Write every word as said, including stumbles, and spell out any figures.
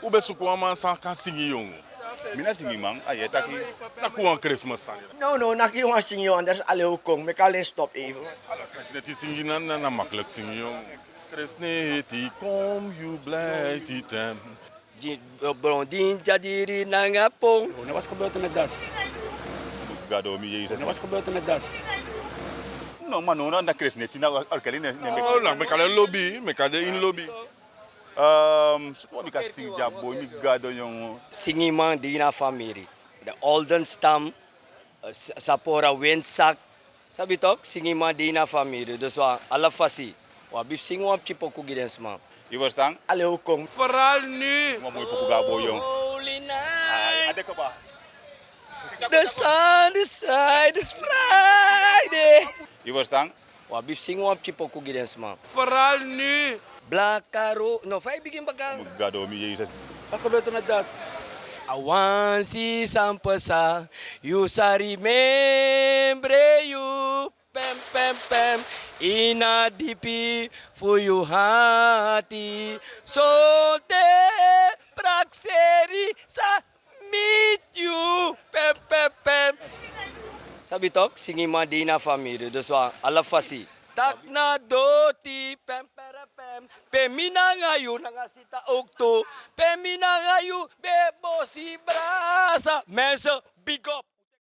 Un ben suku wan man san kan singi yongu. Mi na singi man, a ye taki. Taki wan Christmas sani. No, no, naki wan singi wan, dat is alleen ook kong. Meki alleen stop even. Ala Christmas neti singi na, na, na makkelijk singi yongu. Christmas neti kom, you blij die tem. Di, bron din jadiri nanga pong. Oh, na was gebeurd met dat. Gado mi Jezus. Na was gebeurd met dat. No, man, no, na Christmas neti na alkali ne, ne. Oh, na meki alleen lobby, meki alleen in lobby. Ehm, so wan bika singi a boi, mi Gado yongu. Singi man di na famiri. De Oldenstam, eh, Sa-, Sapora Windsak. Sabi tok, singi man di na famiri. Dus wan ala fasi. Wan abi fu singi wan pikin poku gi den sma. Yu verstaan? Alleen ook kong. Vooral nu. Wan moi poku gi a boi yongu. Holy night. Ah, a de kaba. The sun, the side is Friday. Yu verstaan? Wan abi fu singi wan pikin poku gi den sma. Vooral nu. Blakaro, no, fa yu bigin baka. Gado mi Jezus. Wat gebeurt er met dat? A wan si san pasa, yu sa remember yu, pem, pem, pem, ini dipi fu yu hati, sonte prakseri sa meet yu, pem, pem, pem. Sabi tok, singi man di na famiri, dus wan ala fasi. Tak na doti, pem, pere, pem. Pe mi nanga yu, nanga sita ook tu. Pe mi nanga yu, be bosi brasa. Mensen, big up.